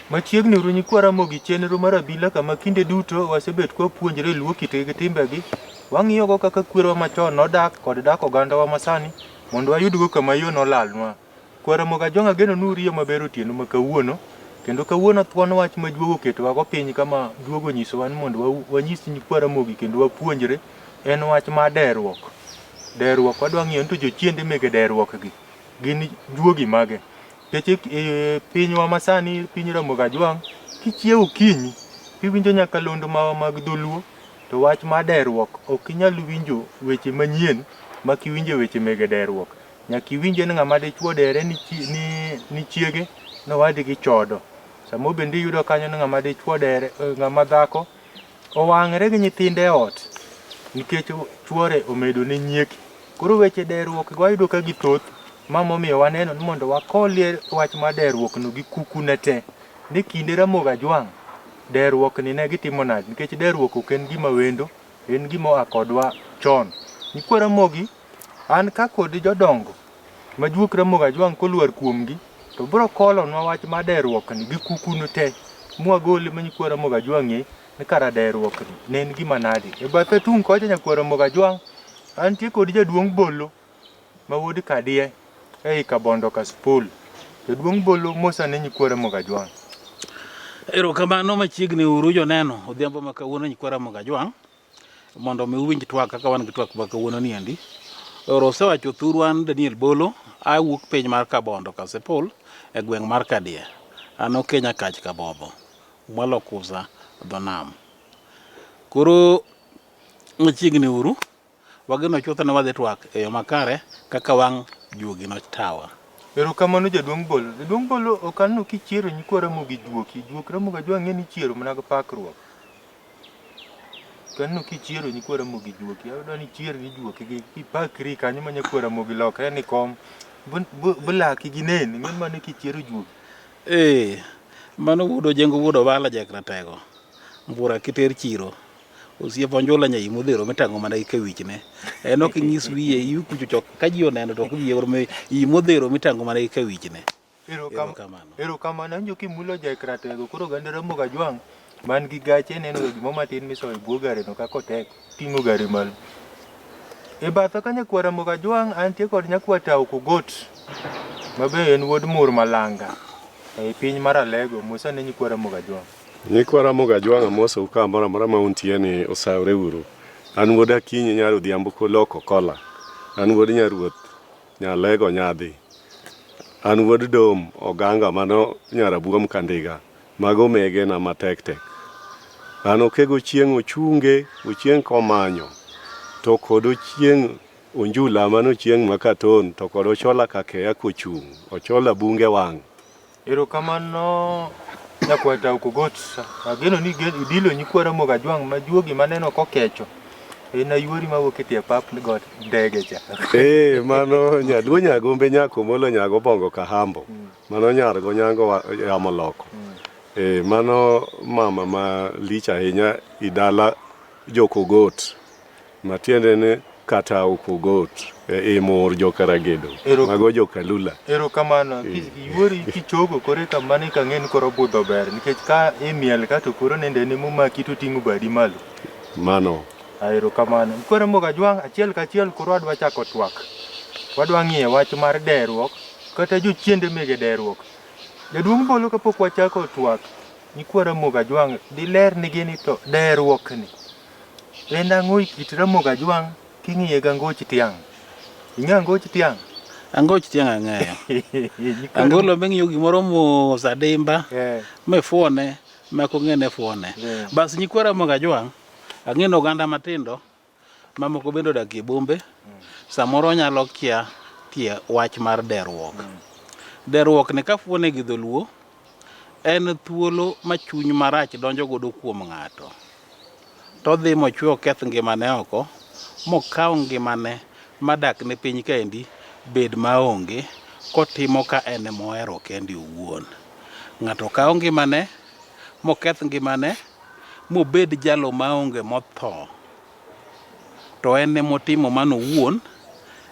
Machiegni uru nyikwa Ramogi chenro mar abila kama kinde duto wasebet kwapuonjre luo kitgi gi timbegi. Wang'iyogo kaka kwerewa machon nodak kod dak ogandawa masani mondo wayudgo kama yo nolalnwa. Kwar Ramogi Ajwang' ageno ni uriyo maber otieno ma kawuono kendo kawuono thuon wach ma juogo oketowago piny kama juogo onyisowa ni mondo wanyis nyikwa Ramogi kendo wapuonjre en wach mar deruok. Deruok wadwa ng'iyo ni to jochiende mege deruok gi gin juogi mage. Nikech e pinywa masani piny Ramogi Ajwang' kichiewo okinyi tiwinjo nyakalondo mawa mag dholuo to wach mar deruok ok inyal winjo weche manyien mak iwinjo weche mege deruok. Nyaka iwinje ni ng'ama dichuo dere ni, ni, ni chiege nowadgi chodo. Samo bende iyudo kanyo ni ng'ama dichuo dere, eh, ng'ama dhako owang're gi nyithinde e ot nikech chuore omedo ne nyieke. Koro weche deruok gi wayudo ka githoth ma momiyo waneno ni mondo wakolie wach mar deruok no gi kuku ne te. Ni kinde Ramogi Ajwang' deruok ni ne gitimo nade nikech deruok ok en gima wendo, en gima oa kodwa chon. Nyikwa Ramogi An ka kod jodongo ma juok Ramogi Ajwang' kolwar kuomgi to biro kolonwa wach mar deruokni gi kukuno te mwagole ma nyikwa Ramogi Ajwang' ng'e ni kara deruokni ne en gima nade. E bathe tung' kocha nyakwar Ramogi Ajwang' antie kod jaduong' Bolo ma wuod Kadiye ei Kabondo Kasipul. Jaduong' Bolo mosane nyikwa Ramogi Ajwang'. Erokamano machiegni uru joneno odhiambo ma kawuono nyikwa Ramogi Ajwang'. mondo mi uwinj twak kaka wan gi twak ma kawuono ni endi. Oro osewacho thuru an Daniel Bolo, awuok piny mar Kabondo Kasipul e gweng' mar Kadier. An Okenya Kach Kabodho, mwalo Kusa dho nam. Koro machiegni uru, wageno chutho ni wadhi twak e yo makare kaka wang' juogi notawa. Erokamano jaduong' Bolo. Jaduong' Bolo ok aneno kichiero nyikwa Ramogi juoki. Juok Ramogi Ajwang' ng'e ni ichiero mana gi pakruok. Kaneno kichiero nyikwa Ramogi juoki, ayudo ni ichier ni juoki gi ipakri kanyo ma nyakwa Ramogi lokre ni kom bulaki gi neni, ng'en mano kichiero juoki. Ee, mano wuod Ojengo wuod Obala Jack Ratego. Mbura kiter chiro. Osiep Onjula nyai modhero mitang'o mana gi kawichne. En ok ing'is wiye iwi kucho chok ka ji oneno to ok wiye iyi modhero mitang'o mana gi kawichne. Erokamano. Erokamano. Anjo kimulo Jack Ratego koro oganda Ramogi Ajwang' man gi gache neno ga gimo matin misoyo e bwo gare no kaka otek ting'o gare malo. E batha ka nyakwar Ramogi Ajwang' antie kod nyakwar Tao Kogot ma be en wuod Mur Malanga ei piny mar Alego. Musa ne nyikwa Ramogi Ajwang'. Nyikwa Ramogi Ajwang' amosou kamoro amora ma untie ni osawre uru. An wuod Akinyi nyar Odhiambo Koloko Kola. An wuod Nyaruoth Nyalego nyadhi. An wuod Dom Oganga mano nyar Abuom Kandiga. Mago megena matek tek. An Okego Ochieng' Ochunge, Ochieng' Komanyo to kod Ochieng' Onjula mano Ochieng' Makaton to kod Ochola Kakeya Kochung', Ochola Bunge Wang'. Erokamano nyakwar Tau Kogot. Ageno ni idilo nyikwa Ramogi Ajwang' ma juogi maneno kokecho. En ayuori mawuok e tie pap got ndege cha. Eh, mano nyaluo nyagombe nyakomolo nyago bongo kahambo. Mano nyar gonyango yamo loko. Eh, mano mama ma lich ahinya idala jokogot. Matiende ni kata Okogot e Imur Jokaragedo. Mago Jokalula. Erokamano. Yuori kichogo koro eka mano eka ang'e ni koro budho ber nikech ka imiel ka to koro nende en emomaki to oting'o badi malo. Mano. Ah, Erokamano. Koro Ramogi Ajwang' achiel kachiel koro wadwa chako twak. Wadwa ng'iyo wach mar deruok kata jochiende mege deruok. Jaduong' Bolo kapok wachako twak, nyikwa Ramogi Ajwang' diler nigi ni to deruok ni En ang'o e kit Ramogi Ajwang' king'iye gi angoch tiang'? Ing'e angoch tiang'? Angoch tiang' ang'eyo. Angolo ming'iyo gimoro mos adimba Eh. mifuone mak ong'e ne fuone. Yeah. Bas nyikwa Ramogi Ajwang' ang'e ni oganda matindo mamoko bende odak e bombe samoro onyalo kia tie wach mar derruok. Derruok ni kafuone gi dholuo en thuolo ma chuny marach donjo godo kuom ng'ato. To odhi mochwe oketh ngimane oko, mokaw ngimane madakne piny kaendi bed maonge kotimo ka en emohero kende owuon. Ng'ato kawo ngimane moketh ngimane mobed jalo maonge motho. To en emotimo mano owuon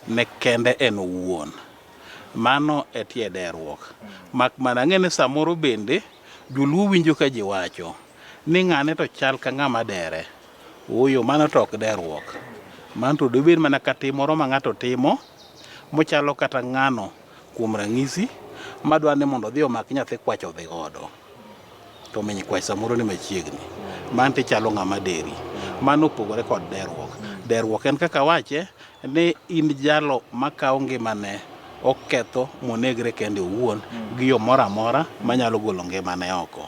ne kende en owuon. Mano e tie derruok. Mak mana ang'e ni samoro bende joluo winjo ka ji wacho ni ng'ane to chal ka ng'ama dere. Ooyo mano to ok derruok. Mano to dobed mana ka tim moro ma ng'ato timo mochalo kata ng'ano kuom ranyisi madwa ni mondo odhi omak nyathi kwach odhi godo. To miny kwach samoro ni machiegni. Mano to ichalo ng'ama deri. Mano opogore kod derruok. Derruok en kaka awache ni in jalo makawo ngimane oketho monegre kende owuon gi yo moro amora manyalo golo ngimane oko.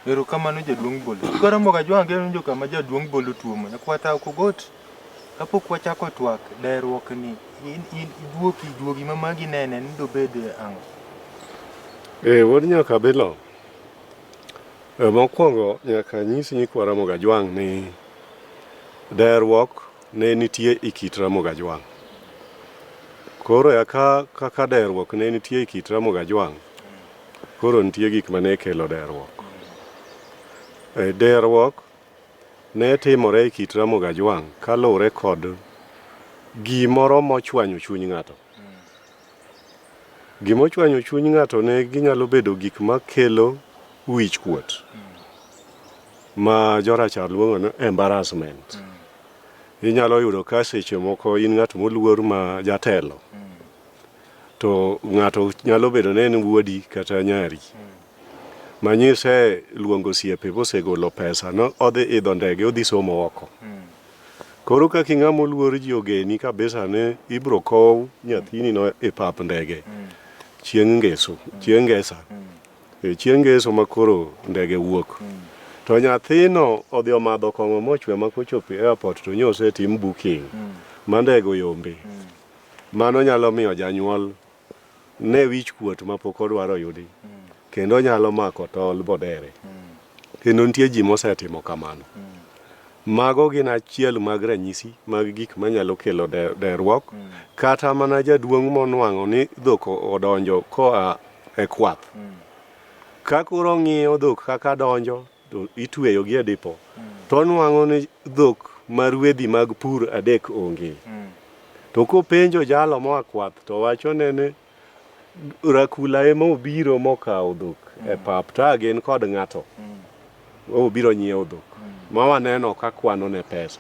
Erokamano jaduong' Bolo. Karamogi Ajwang' ageno kama jaduong' Bolo tuomo. Nyakwata Okogot, kapok wachako twak, derruok ni in, in iduoki duogi ma magi nene ni dobed ang'o? Eh, wuod Nyakabilo, mokwongo nyaka anyis nyikwa Ramogi Ajwang' ni derruok ne nitie e kit Ramogi Ajwang'. Koro eka kaka derruok ne nitie e kit Ramogi Ajwang', koro nitie gik mane kelo derruok. Derruok ne timore e kit Ramogi Ajwang' kaluwore kod gimoro mochwanyo chuny ng'ato. Gima ochwanyo chuny ng'ato ne ginyalo bedo gik makelo wich kuot ma jorachar luongo ni embarrassment. Inyalo yudo ka seche moko in ng'at moluor ma jatelo to ng'ato nyalo bedo ni en wuodi kata nyari manyise luongo osiepe mosegolo pesa no odhi idho ndege odhi somo oko. Koro kaka ing'ama oluor ji ogeni kabisa ni ibro kow nyathini no e pap ndege chieng' ngeso, chieng' ngesa. E chieng' ngeso ma koro ndege wuok. To nyathino odhi omadho kong'o mochwe ma kochopo e airport to nyo osetim booking ma ndege oyombe. Mano nyalo miyo janyuol ne wich kuot ma pok odwaro yudi kendo nyalo mako tol bodere. Kendo nitie ji mosetimo kamano. Mago gin achiel mag ranyisi mag gik manyalo kelo derruok. Kata mana jaduong' monwang'o ni dhok odonjo koa e kwath. Ka koro ong'iyo dhok kaka donjo to itweyo gi e dipo to onwang'o ni dhok ma ruedhi mag pur adek onge. To kopenjo jalo moa kwath to wachone ni Rakula ema obiro mokawo dhok e pap to a gin kod ng'ato obiro nyiewo dhok ma waneno ka kwano ne pesa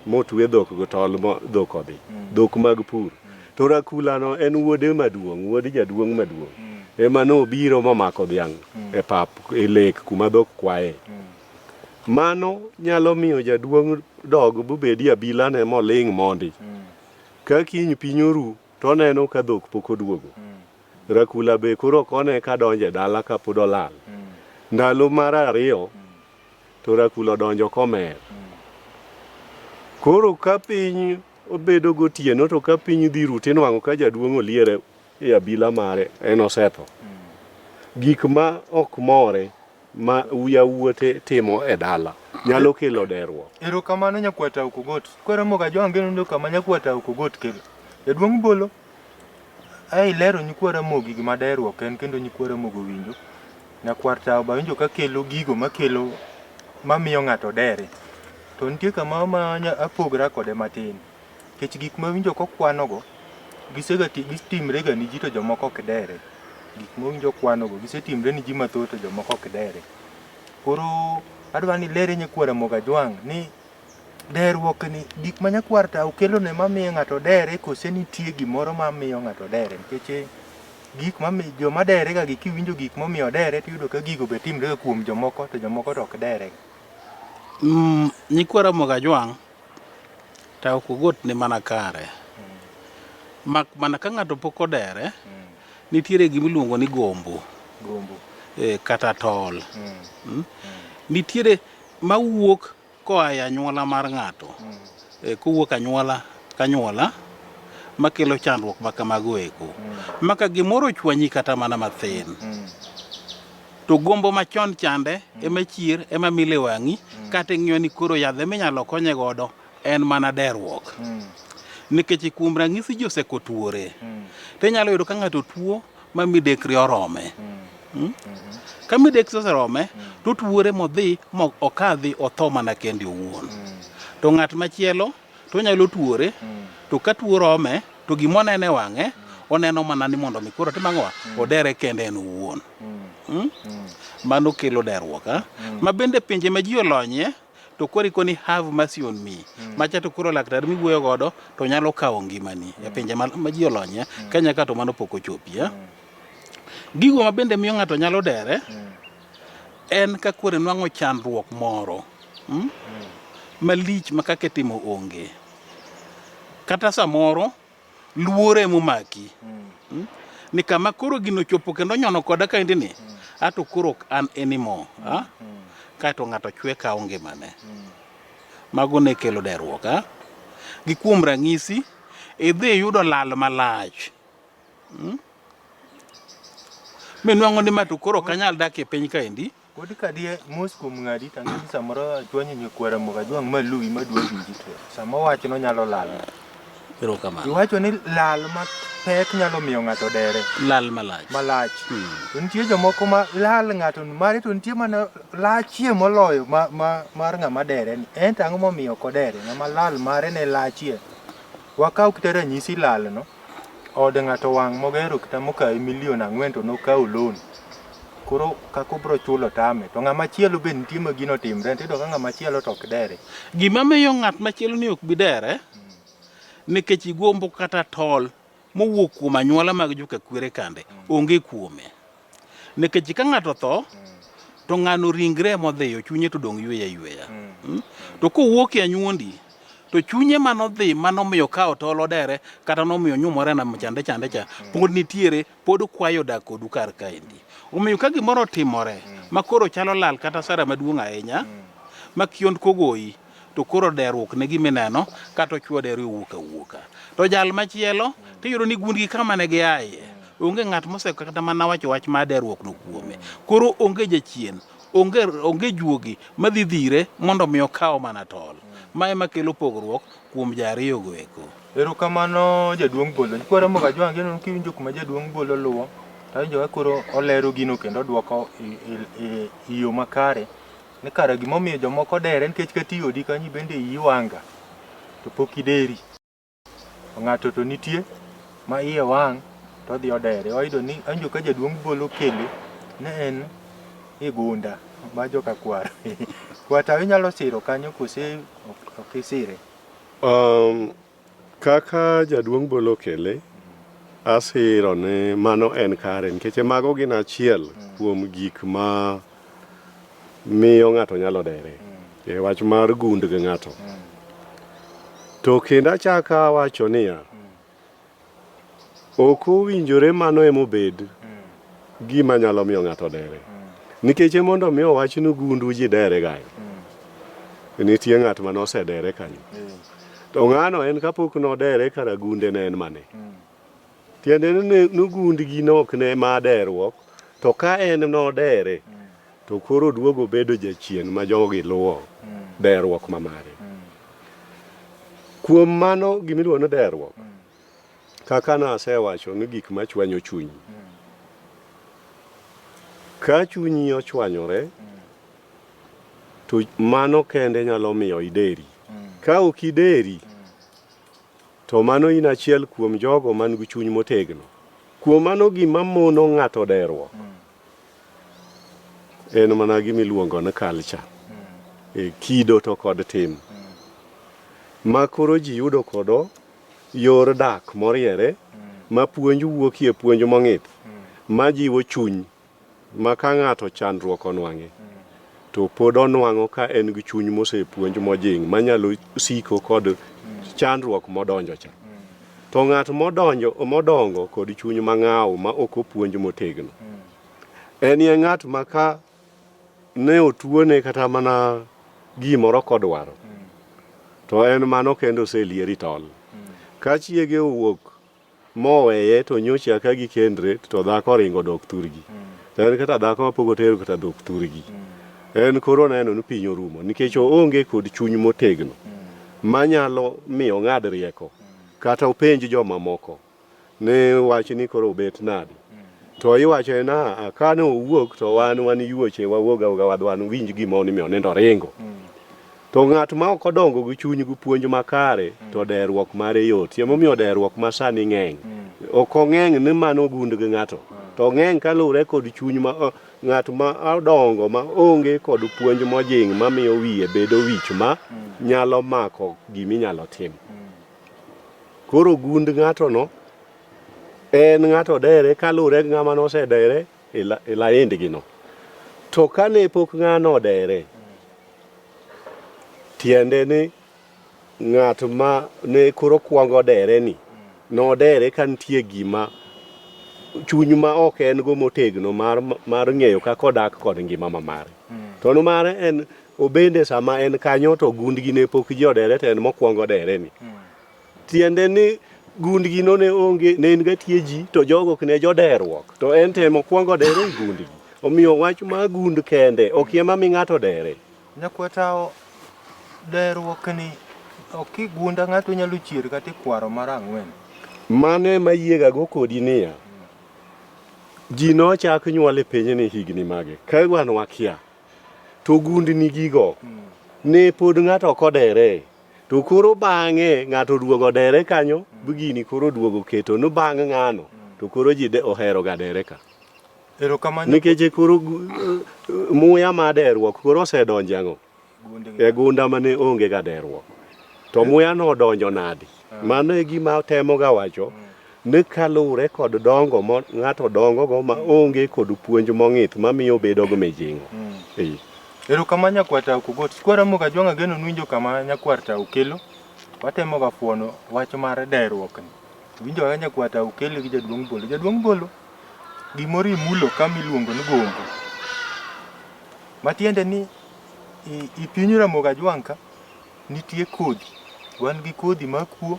motwe dhok go tol mo dhok odhi dhok mag pur to Rakula no en wuode maduong' wuod jaduong' maduong' ema nobiro momako dhiang' e pap e lek kuma dhok kwaye mano nyalo miyo jaduong' dog bobedi abilane moling' mondi ka kiny piny oru To oneno ka dhok pok oduogo. Rakula be koro ok one ka donjo e dala ka pod olal. Ndalo mar ariyo to Rakula odonjo komer. Koro ka piny obedo gotieno to ka piny dhi ru tinwang'o ka jaduong' oliere e abila mare en osetho. Gik ma ok more ma yawuote timo e dala nyalo kelo derruok. Erokamano nyakwata Okogot. Kwero moga jwange nundo kama nyakwata Okogot kelo. Jaduong' Bolo, ai lero nyikwa Ramogi gima derruok en kendo nyikwa Ramogi owinjo. Nyakwar Tao be awinjo ka kelo gigo makelo mamiyo ng'ato dere. To nitie kama ma apogra kode matin. Nikech gik mawinjo kokwanogo gisega gitimre ga ni ji to jomoko ok dere. Gik mawinjo okwanogo gisetimre ni ji mathoth to jomoko ok dere. Koro adwa ni ilere nyakwar Ramogi Ajwang' ni derruok ni gik ma nyakwar Tao kelone mamiyo ng'ato dere kose nitie gimoro mamiyo ng'ato dere nikech gik ma joma dere ga gi kiwinjo gik momiyo odere tiyudo ka gigo be timre ga kuom jomoko to jomoko to ok dere. Nyikwa Ramogi Ajwang' Tao Kogot ni mana kare. Mak mana ka ng'ato pok odere, nitiere gima iluongo ni gombo. Gombo. E, kata tol. Nitiere mawuok koa e anyuola mar ng'ato. E, kowuok anyuola ka anyuola Makelo chandruok ma kamago eko. Maka gimoro ochwanyi kata mana mathin. To gombo machon chande ema chier ema mile wang'i kata ing'iyo ni koro yath eminyalo konye godo en mana derruok. Nikech kuom ranyisi ji oseko tuore. To inyalo yudo ka ng'ato tuo ma midekre orome. Ka midekre oserome to otuore modhi mo okadhi otho mana kende owuon. To ng'at machielo to onyalo tuore to ka tuo rome to gima oneno e wang'e oneno mana ni mondo mi koro otim ang'owa odere kende en owuon. Mano kelo derruok. Ma bende pinje ma ji olonyie to koro ikoni have mercy on me. Macha to koro laktar miwuoyo godo to nyalo kawo ngimani e pinje ma ji olonyie. Kenya ka to mano pok ochopie. Gigo ma bende miyo ng'ato nyalo dere en ka koro inwang'o chandruok moro malich ma kaka itimo onge. Kata samoro luoro emomaki. Ni kama koro gino ochopo kendo onyono koda kaendi ni, ato koro ok an anymore. Kaeto ng'ato chwe kawo ngimane. Mago ne kelo derruok. Gi kuom ranyisi, idhi iyudo lal malach. Minwang'o ni ma to koro ok anyal dak e piny kaendi. Pod kadie mos kuom ng'adi to ang'e ni samoro achwanyo nyakwar Ramogi Ajwang' maluwi madwa winji to sama wachno nyalo lal. Erokamano. Iwacho ni lal mapek nyalo miyo ng'ato dere. Lal malach. Malach. To nitie jomoko ma lal ng'ato mare to nitie mana lachie moloyo ma, ma, mar ng'ama dere ni. En to ang'o momiyo ok odere? Ng'ama lal mare ne lachie. Wakaw kata ranyisi lal no. Od ng'ato wang' mogero kata mokawe milion ang'wen to nokawo loan. Koro kaka obro chulo tame. To ng'ama chielo be nitie ma gino timre. To iyudo ka ng'ama chielo to ok dere. Gima miyo ng'at machielo ni ok bi dere, nikech igombo kata tol mowuok kuom anyuola mag joka kwere kande onge kuome. Nikech ka ng'ato otho, to ng'ano ringre ema odhiyo, chunye to dong' yweyo ayweya. To kowuok e anyuondi, to chunye manodhi manomiyo ka tol odere kata nomiyo onyumore nam chande chande cha pod nitiere pod kwayo dak kodu kar kaendi. Omiyo ka gimoro otimore ma koro chalo lal kata sara maduong' ahinya ma kiondko goyi to koro derruok ne gima ineno kata ochwo dero iwuok awuoka. To jal machielo tiyudo ni gundgi kama ne giaye onge ng'at moseko kata mana wacho wach mar derruok no kuome. Koro onge jachien, onge onge juogi madhi dhire mondo mi okaw mana tol. Ma ema kelo pogruok kuom ji ariyogo eko. Erokamano jaduong' Bolo. Nyikwa Ramogi Ajwang' ageno ni kiwinjo kuma jaduong' Bolo luwo, to awinjo ka koro olero gino kendo oduoko e yo makare. Ni kara gimomiyo jomoko dere nikech kata i odi kanyo bende iyi wanga to pok ideri. To ng'ato to nitie ma iye wang' to odhi odere. Wayudo ni awinjo ka jaduong' Bolo kele ne en e gunda ma joka kwar. Kwata inyalo siro kanyo kose ok isire? Kaka jaduong' Bolo kele, asiro ni mano en kare nikech mago gin achiel kuom gik ma miyo ng'ato nyalo dere e wach mar gund gi ng'ato. To kendo achako awacho niya, ok owinjore mano emobed gima nyalo miyo ng'ato dere. Nikech mondo mi owach ni gundu ji dere gayo, nitie ng'at mane osedere kanyo. To ng'ano en kapok nodere kara gunde ne en mane? Tiende ni ni gundgi ne ok ne ma derruok, to ka en nodere, to koro oduogo obedo jachien ma jogi luwo derruok ma mare. Kuom mano gimiluongo ni derruok, kaka nasewacho ni gik machwanyo chuny. Ka chunyi ochwanyore, to mano kende nyalo miyo ideri. Ka ok ideri, to mano in achiel kuom jogo man gi chuny motegno. Kuom mano gima mono ng'ato derruok en mana gima iluongo ni culture. E kido to kod tim. Ma koro ji yudo kodo yor dak moriere ma puonj wuokie puonj mong'ith ma jiwo chuny ma ka ng'ato chandruok onwang'e to pod onwang'o ka en gi chuny mosepuonj mojing' manyalo siko kod chandruok modonjo cha. To ng'at modonjo modongo kod chuny mang'aw ma ok opuonj motegno en ye ng'at ma ka ne otuone kata mana gimoro kodwaro to en mano kendo oselieri tol. Ka chiege owuok moweye to nyocha ka gikendre to dhako oringo odok thurgi. To en kata dhako mapok otero kata dhok thurgi. En koro oneno ni piny orumo nikech oonge kod chuny motegno manyalo miyo ong'ad rieko kata openj jomamoko ni wach ni koro obet nade. To iwacho na "Ah, kane owuok to wan wan yuoche wawuog awuoga wadhi wan winj gima omiyo onindo oringo. To ng'at ma ok odongo gi chuny gi puonj makare to derruok mare yot. Emomiyo derruok ma sani ng'eny. Ok ong'eny ni mano gund gi ng'ato. To ong'eny kaluwore kod chuny ma ng'at ma odongo ma onge kod puonj mojing' mamiyo wiye bedo wich ma nyalo mako giminyalo tim. Koro gund ng'ato no en ng'ato dere kaluwore gi ng'ama nosedere e laindgi no. To kane pok ng'ano odere, tiende ni ng'at ma ne koro kwongo dere ni nodere ka nitie gima chuny ma ok en go motegno mar, mar ng'eyo kaka odak kod ngima ma mare. To no mare en obende sama en kanyo to gundgi ne pok ji odere to en mokwongo dere ni. Tiende ni gundgi no ne onge ne en ga tie ji to jogo ok ne joderruok to en to ema okwongo dere e gundgi. Omiyo wach mar gund kende ok ema mi ng'ato dere. Nyakwetawo derruok ni ok igunda ng'ato nyalo chier kata ikwaro mar ang'wen. Mano ema ayiega go kodi niya, ji nochak nyuol e pinyni higni mage? Ka wan wakia. To gundni gigo ne pod ng'ato ok odere. To koro bang'e ng'ato oduogo odere kanyo, gini koro oduogo keto ni bang' ng'ano to koro ji ohero ga dere ka. Erokamano. Nikech koro muya mar derruok koro osedonjo ang'o? E gunda mane onge ga derruok. To muya no odonjo nadi? Mano e gima atemo ga wacho ni kaluwre kod dongo ma ng'ato dongo go ma onge kod puonj mong'ith mamiyo obedo gi mijing'o. Ee. Erokamano nyakwar Tau Kogot. Sikwa Ramogi Ajwang' ageno nuwinjo kama nyakwar Tau kelo. Watemo ga fuono wach mar derruok ni. Winjo kaka nyakwar Tau kele gi jaduong' Bolo. Jaduong' Bolo, gimoro imulo ka miluongo ni gombo. Matiende ni i piny Ramogi Ajwang' ka nitie kodhi. Wan gi kodhi mar kuo,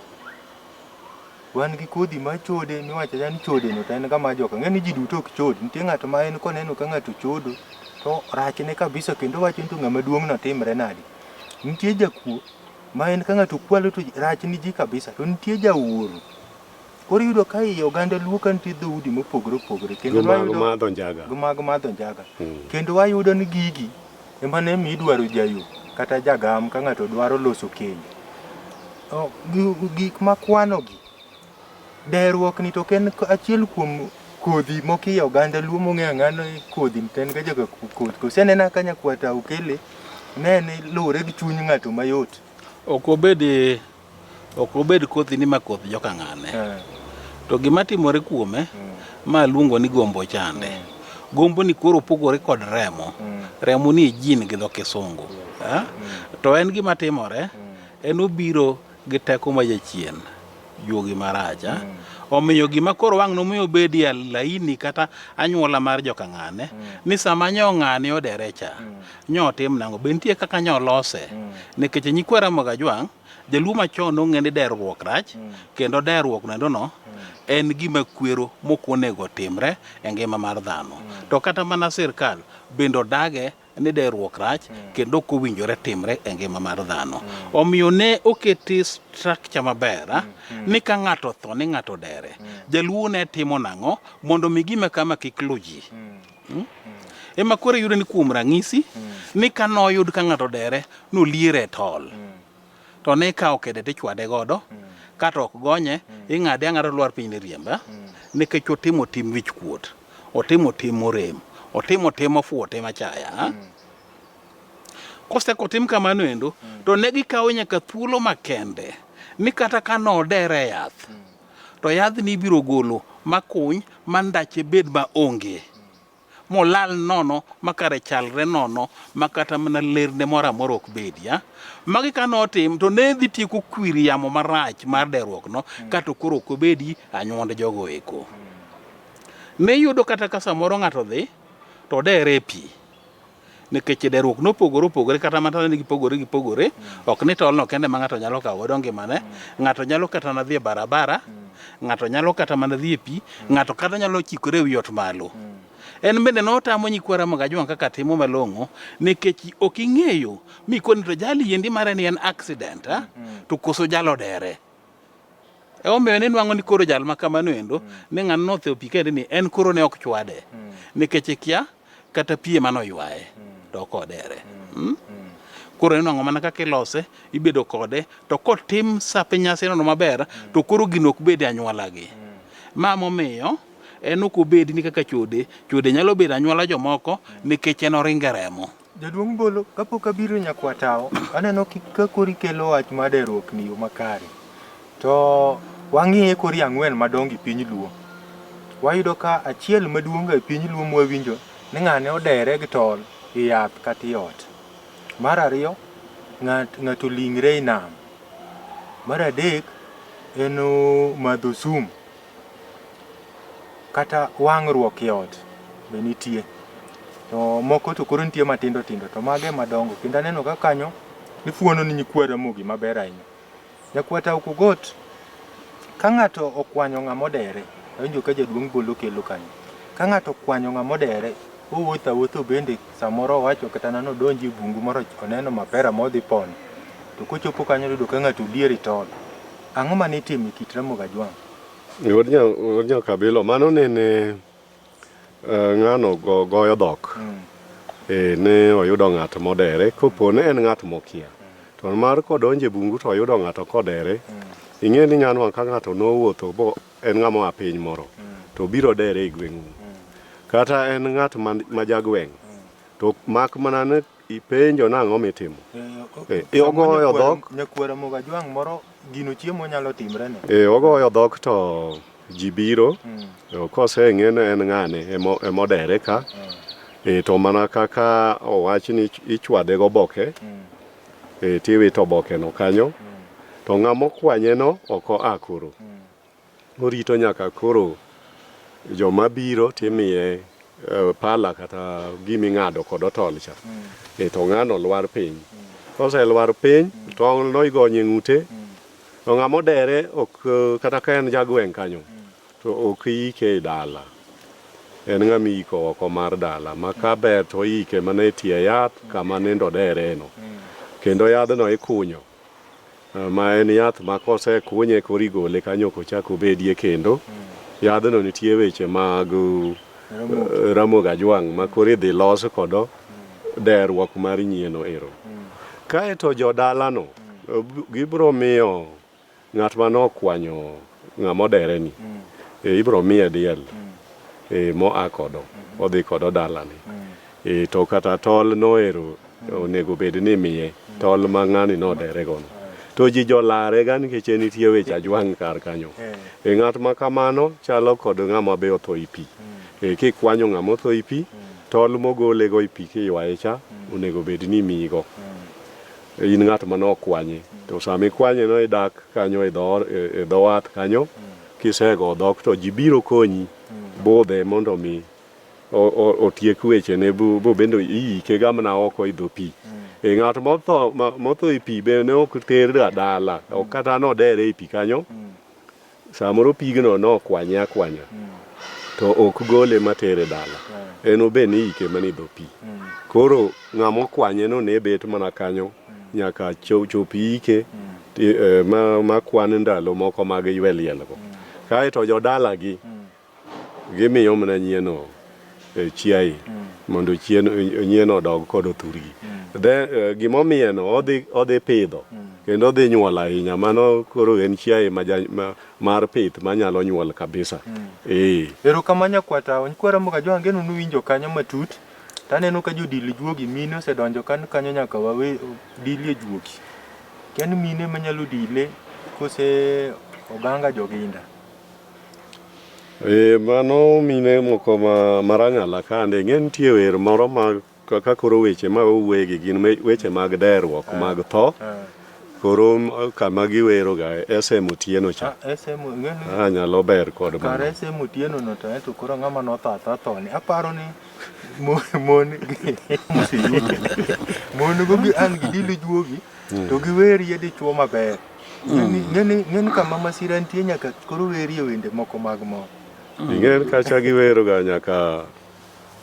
wan gi kodhi mar chode miwacho awacha ni chode no to en ga mar joka. Ing'e ni ji duto ok chod. Nitie ng'at ma en koneno ka ng'ato chodo to rachne kabisa kendo owacho ni to ng'ama duong' no timre nade. Nitie jakuo ma en ka ng'ato kwalo to rach ni ji kabisa. To nitie jawuoro. Koro iyudo ka ei oganda Luo ka nitie dhoudi mopogore opogore. Kendo Gi mag wayudo madho njaga. gi mag madho njaga. Kendo wayudo ni gigi ema ne mi idwaro jayo kata jagam ka ng'ato dwaro loso keny. Gik ma kwanogi, derruok ni to ok en achiel kuom kodhi mokiyo oganda Luo mong'eyo ang'eya ni kodhi ni to en ga joka koth. Koso anena ka nyakwar Tau kele, ne ni luwore gi chuny ng'ato mayot. Ok obed ok obed kothi ni ma koth joka ng'ane. Eh. To gima timore kuome ma luongo ni gombo chande. Gombo ni koro opogore kod remo. Remo ni e gene gi dho kisungu. Eh? To en gima timore, en obiro gi teko ma jachien, juogi marach. eh? Omiyo gima koro wang' nomiyo obedie laini kata anyuola mar joka ng'ane, ni sama nyo ng'ane odere cha, nyo otim nang'o? Be nitie kaka nyo olose? Nikech nyikwa Ramogi Ajwang', Jaluo machon nong'e ni derruok rach kendo derruok noendo no en gima kwero mok onego timre e ngima mar dhano. To kata mana sirkal bende odage ni derruok rach kendo ok owinjore timre e ngima mar dhano. Omiyo ne oketi structure maber ah, ni ka ng'ato otho ni ng'ato odere. Jaluo ne timo nang'o mondo mi gima kama kik lu ji. Ema koro iyudo ni kuom ranyisi ni ka noyud ka ng'ato odere noliere e tol. To ne ikawo kede tichwade godo kata ok gonye ing'ade ang'ada olwar piny ni riemba nikech otimo tim wich kuot otimo tim morem otimo tim ofuwo tim achaya koseko tim kamano endo to ne gikawo nyaka thuolo makende ni kata ka nodere e yath to yadhni ibiro golo makuny ma ndache bed ma onge molal nono ma kare chalre nono ma kata mana lerne moro amora ok bedi. A? Magi ka notim to ne dhi tieko kwiri yamo marach mar derruok no kato koro ok obedi anyuond jogo eko. Ne iyudo kata ka samoro ng'ato dhi to odere e pi. Nikech derruok nopogore opogore kata mana ne gipogore gipogore, ok ni tolno kende ma ng'ato nyalo kawo godo ngimane. Ng'ato nyalo kata mana dhi e barabara, ng'ato nyalo kata mana dhi e pi, ng'ato kata nyalo chikore e wi ot malo. En bende notamo nyikwa Ramogi Ajwang' kaka timo malong'o nikech ok ing'eyo mikoni to jali endi mare ni en accident ah, to koso jalo odere. Emomiyo ne nwang'o ni koro jal ma kamano endo ni ng'ano notho pi kende ni en koro ne ok chwade nikech ikia kata pi ema noywaye to ok odere. Mm? Koro inwang'o mana kaka ilose, ibedo kode, to kotim sap nyasino maber, to koro gino ok bed e anyuolagi. Ma momiyo en ok obed ni kaka chode, chode nyalo bedo anyuola jomoko nikech en oringe remo. Jaduong' Bolo, kapok abiro Nyakwatawo, aneno ka koro ikelo wach mar derruok ni yo makare. To wang'iye kori ang'wen madongo e piny Luo. Wayudo ka achiel maduong' e piny Luo mwawinjo ni ng'ane odere gi tol e yath kata e ot. Mar ariyo, ng'ato oling're e nam. Mar adek, en madho sum. Kata wang'ruok e ot be nitie. To moko to koro nitie matindo tindo to mago e madongo. Kendo aneno ka kanyo ifuono ni nyikwa Ramogi maber ahinya. Nyakwata ok ogot ka ng'ato okwanyo ng'ama odere, awinjo ka jaduong' bolo kelo kanyo. Ka ng'ato okwanyo ng'ama odere, owuotho awuotha obende samoro owacho kata nano odonji e bungu moro oneno mapera modhi pono. To kochopo kanyo oyudo ka ng'ato oliero e tol. Ang'o mane itimo e kit Ramogi Ajwang'? Wuod Nyakabilo, mano nene ng'ano go, goyo dhok. E, ne oyudo ng'at modere, kopo ne en ng'at mokia. To mar kodonjo e bungu to oyudo ng'ato kodere, ing'e ni nyanwa ka ng'ato nowuotho bo en ng'ama oa piny moro, to biro dere e gweng'u. Kata en ng'at ma, ma jagweng', to mak mana ni ipenjo nang'o mitimo. E, ogoyo dhok. Nyakwar Ramogi Ajwang' moro gino chiemo nyalo timre ne. E, ogoyo dhok to ji biro mm. Koseng'e ni en ng'ane emodere ka mm. E, to mana kaka owach ni ichwade goboke mm. E, tiwito oboke no kanyo mm. To ng'ama okwanye no ok oa koro mm. Orito nyaka koro joma biro timiye pala kata giming'ado kod otol cha mm. E, to ng'ano lwar piny mm. Koselwar piny mm. Tong' no igonye ng'ute mm. To ng'ama odere ok kata ka en jagweng' kanyo to ok iyike e dala. En ng'ama iyiko oko mar dala ma ka ber to iyike mana e tie yath kama nende odere no. Kendo yadhno ikunyo ma en yath ma kosekunye koro igole kanyo ok ochak obedie kendo. Yadhno nitie weche mag Ramogi Ajwang' ma koro idhi los kodo derruok mar nyieno ero. Kaeto jodalano gibiro miyo ng'at mane okwanyo ng'ama odere ni e, ibiro miye diel e, moa kodo odhi kodo dalane e, to kata tol noero onego bed ni imiye tol ma ng'ani nodere gono to ji jolare ga nikech en nitie weche ajwang' kar kanyo e, ng'at ma kamano chalo kod ng'ama be otho i pi e, kikwanyo ng'ama otho i pi tol mogolego i pi kiywaye cha onego bed ni imiyigo in ng'at mane okwanye to sama ikwanye no idak kanyo e dho e dho wath kanyo kisego dhok to ji biro konyi budhe mondo mi otiek wechene bo bende iyike ga mana oko e dho pi e ng'at motho motho e pi be ne ok ter ga dala ok kata nodere e pi kanyo Samoro pigno nokwanye akwanya to ok gole matere dala. En obe ni ike mana e dho pi. Koro ng'ama okwanye no ne bet mana kanyo nyaka chop ike ma kwan ndalo moko mag ywe liel go. Kaeto jodalagi Gimiyo mana nyieno e chiaye mondo chien nyieno odog kod othurgi. Then gimomiyeno odhi odhi pidho kendo odhi nyuol ahinya. Mano koro en chiaye ma ja, ma, mar pith manyalo nyuol kabisa. Eh. Erokamano nyakwata, nyikwa Ramogi Ajwang' ageno nuwinjo kanyo matut. Taneno ka jodil juogi mine osedonjo kan kanyo nyaka wawe dilie juogi. Kia ni mine manyalo dile kose oganga joginda. E, mano mine moko ma marang'ala kande ing'e nitie wer moro ma kaka koro weche ma owuoye gi gin weche mag derruok mag tho. Koro kama giwero ga SM Otieno cha. Ah, SM ng'eni Ah, nyalo ber kod kar mano. SM Otieno no to ento koro ng'ama notho atha thone. Aparo ni mon moseyuto. Mon go gi an gidilo juogi to giwerie dichuo maber. Ng'eni kama masira nitie nyaka koro werie wende moko mag mor. Ing'en kacha giwero ga nyaka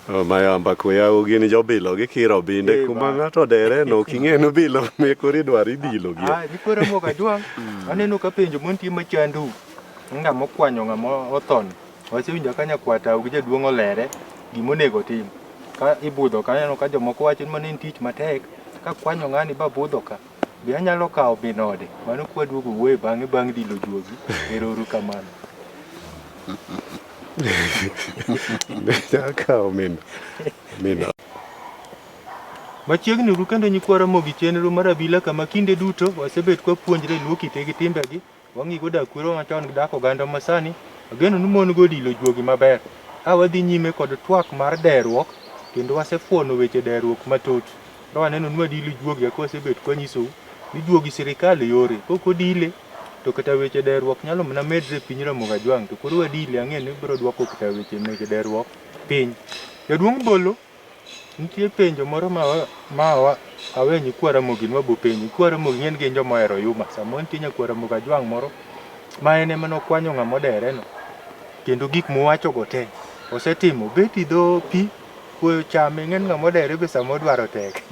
Mayamba kuyawo gin jobilo gikiro binde Eh, kuma ba. ng'ato odere no ok ing'e ni obilo me koro idwaro idilo gi. Ah, nikoro Ramogi Ajwang', aneno ka penjo montie machandou. Ng'ama okwanyo ng'ama othoni. Wasewinjo ka nyakwar tau gi jaduong' olere gima onego otim. Ka ibudho ka aneno ka jomoko wacho ni mano en tich matek. Ka kwanyo ng'ani ba budho ka, be anyalo kawo min ode? Mano kwaduogo wuoye bang'e bang' dilo juogi. Ero uru kamano. Nyaka min min Machiegni uru kendo nyikwa Ramogi chenro mar abila kama kinde duto wasebet kwapuonjre luo kite gi timbegi, wang'igo dak kwerewa machon gi dak oganda masani. Ageno ni mon go odilo juogi maber. Ka wadhi nyime kod twak mar deruok kendo wasefuono weche deruok mathoth. Ka waneno ni wadilo juogi kaka wasebet kwanyisou ni juogi sirikal yore kok odile to kata weche deruok nyalo mana medre e piny Ramogi Ajwang' to koro wadile ang'e ni biro dwoko kata weche meke deruok piny. Jaduong' Bolo, nitie penjo moro ma ma awe nyikwa Ramogi ni wabo penji. Nyikwa Ramogi ng'eny gin joma ohero yuma. Samoro nitie nyakwar Ramogi Ajwang' moro ma en ema nokwanyo ng'ama odereno kendo gik mowachogo te osetimo. Bet e dho pi koyo chame ing'e ni ng'ama odere be sama odwaro tek.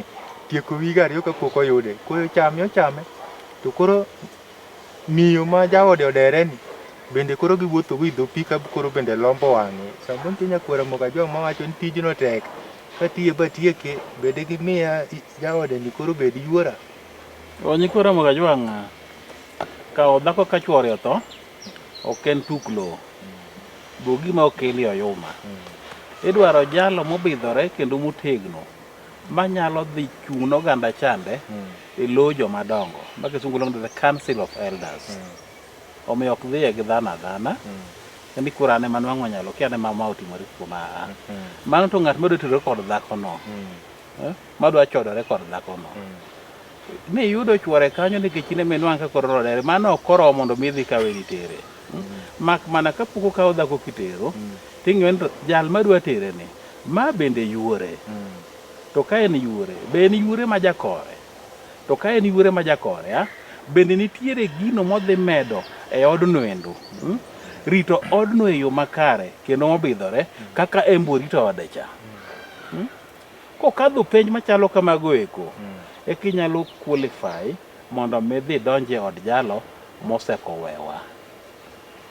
Tieko wige ariyo kapok oyude. Koyo chame ochame to koro miyo ma jaode odereni bende koro giwuotho go e dho pi ka koro bende lombo wang'e. Samoro nitie nyakwar Ramogi Ajwang' mawacho ni tijno tek katiye batieke bende gimiya jaode ni koro bed yuora. O nyikwa Ramogi Ajwang' kawo dhako ka chuore otho ok en tuk lowo. Bo gima okelie oyuma. Idwaro jalo mobidhore kendo motegno manyalo dhi chung' ne oganda chande e lo joma dongo ma kisungu luongo ni the council of elders. Omiyo ok dhiye gi dhano adhana. Ni koro an ema nwang'o nyalo kia ne ma ma otimore kuoma a. Mano to ng'at madwa terore kod dhakono. Madwa chodore kod dhakono. Ni iyudo chuore kanyo nikech in ema inwang' ka koro odere. Mano ok oromo mondo mi idhi kawe ni tere. Mak mana kapok okaw dhako kitero, ting'iyo ni to jal madwa tere ni, ma bende yuore. To ka en yuore, be en yuore ma jakore? To ka en yuore ma jakore, a, bende nitiere gino modhi medo e odno endo? Rito odno e yo makare kendo mobidhore kaka en be orito ode cha. Kokadho penj machalo kamago eko, eka inyalo qualify mondo mi idhi idonj e od jalo mosekowewa.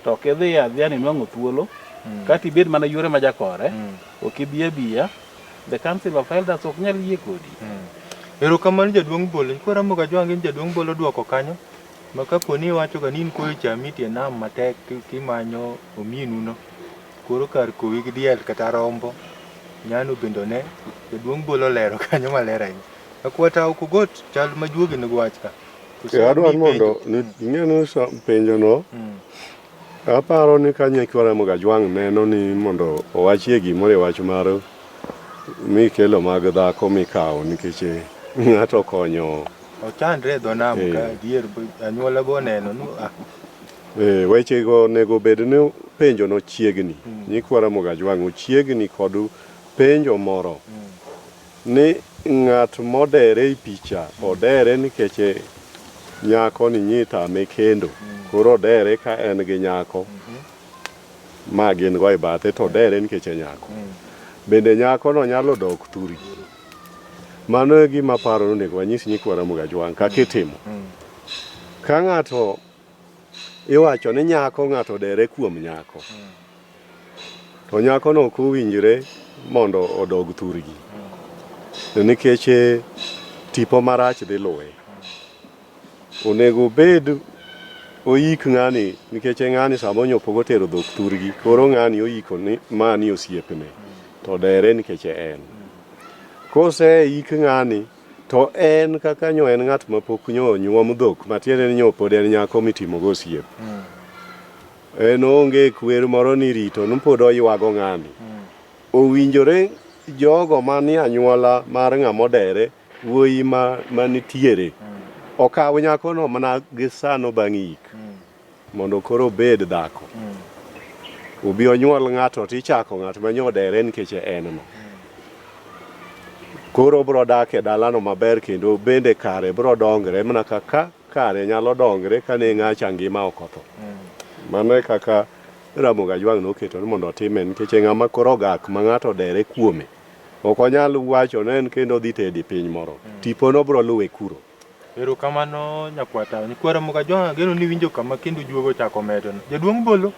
To ok idhi adhiya ni nwang'o thuolo, kata ibed mana yuore ma jakore, ok ibi abiya, the council of elders ok nyal yie kodi. Erokamano jaduong' Bolo. Nyikwa Ramogi Ajwang' gin jaduong' Bolo duoko kanyo. Ma kapo ni iwacho ga ni in koyo chami tie nam matek kimanyo ominu no. Koro kar kowi gi diel kata rombo, nyano bende one. Jaduong' Bolo olero kanyo maler ahinya. Akwata ok ogot chal ma juogi nigo wach ka. E, adwaro mondo ing'e ni penjo no aparo ni ka nyikwa Ramogi Ajwang' neno ni mondo owachie gimoro e wach mar mikelo mag dhako mikawo nikech ng'ato okonyo Ochandre e dho nam ka adier anyuola go oneno ni ah, Wechego onego bed ni penjo no chiegni. Nyikwa Ramogi Ajwang' ochiegni kod penjo moro ni ng'at modere e picha odere nikech nyako ni nyitame kendo koro odere ka en gi nyako ma gin go e bathe to odere nikech e nyako. Bende nyako no nyalo dok thurgi. Mano e gima aparo ni onego wanyis nyikwa Ramogi Ajwang' kaka itimo. Ka ng'ato iwacho ni nyako ng'ato odere kuom nyako, to nyakono ok owinjre mondo odog thurgi. Nikech tipo marach dhi luwe. Onego obed oyik ng'ani nikech ng'ani sama onyopo gotero dhok thurgi, koro ng'ani oyiko ni mani osiepne to odere nikech en. Koseik ng'ani to en kaka nyo en ng'at mapok nyo onyuom dhok, matiende ni nyo pod en nyako mitimogo osiep. En onge kwer moro ni rito ni pod oywago ng'ani. Owinjore jogo manie anyuola mar ng'ama odere, wuoyi ma manitiere Okaw nyakono mana gi sano bang' yik mondo koro obed dhako. Obi onyuol ng'ato tichako ng'at ma nyodere nikech en no. Koro obro dak e dalano maber kendo bende kare bro dongre mana kaka kare nyalo dongre kane ng'acha ngima ok otho. Mano e kaka Ramogi Ajwang' noketo ni mondo otime nikech e ng'ama koro ogak ma ng'ato odere kuome. Ok onyal wacho ne en kendo odhi tedi piny moro. Tipono bro luwe kuro. Erokamano nyakwata. Nyikwa Ramogi Ajwang' ageno ni winjo kama kendo juogo ochako medo. Jaduong' Bolo,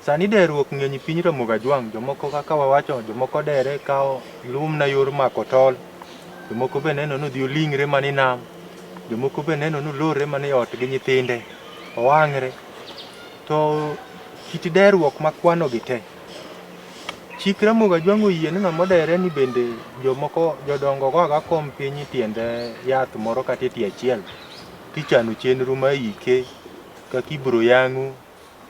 sani derruok ng'eny e piny Ramogi Ajwang'. Jomoko kaka wawacho, jomoko dere kawo lumna yor mako tol. Jomoko be neno ni odhi oling're mana e nam. Jomoko be neno ni olorre mana e ot gi nyithinde. Owang're. To kit derruok makwano gi te, Chik Ramogi Ajwang' oyie ni ng'ama odere ni bende jomoko jodongo go aga kom piny e tiend yath moro kata e tie achiel tichano chenro mar ike kaka ibiro yang'u,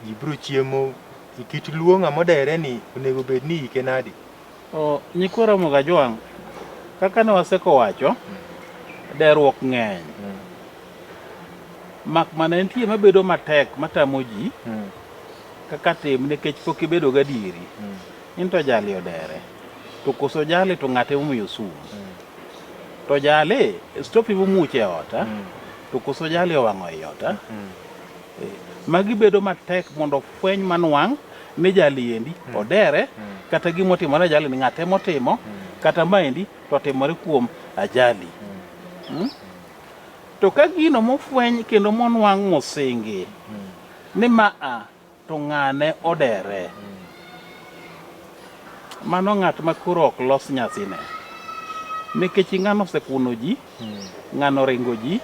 ji biro chiemo. E kit luo ng'ama odere ni onego bed ni ike nadi? O, nyikwa Ramogi Ajwang', kaka ne waseko wacho, deruok ng'eny. Mak mana nitie mabedo matek matamo ji kaka tim nikech pok ibedo gadieri in to jali odere to koso jali to ng'ate momiyo sum to jali stopi momuoch e ot ah, to koso jali owang'o i ot ah. Eh, magi bedo matek mondo fweny manwang' ni jali endi odere kata gima otimore jali ni ng'ate motimo kata maendi to otimore kuom ajali Mm? To ka gino mofweny kendo monwang' mosingi ni ma a to ng'ane odere. Mano ng'at ma koro ok los nyasine. Nikech ng'ano osekuno ji, ng'ano oringo ji,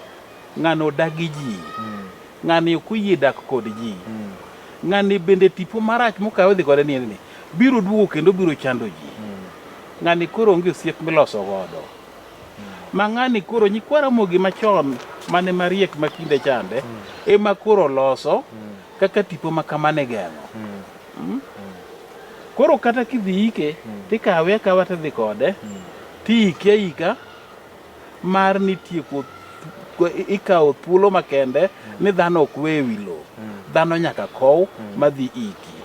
ng'ano odagi ji, ng'ani ok oyie dak kod ji. Ng'ani bende tipo marach mokawe dhi kode ni ni biro duogo kendo biro chando ji. Ng'ani koro onge osiep miloso godo. Ma ng'ani koro nyikwa Ramogi machon mane mariek ma kinde chande ema koro loso kaka tipo ma kamano igeng'o. Mm. Koro kata kidhi ike tikawe akawa tidhi kode tiike aika mar ni tieko ikawo thuolo makende ni dhano ok we e wi lowo. Dhano nyaka kow madhi iki.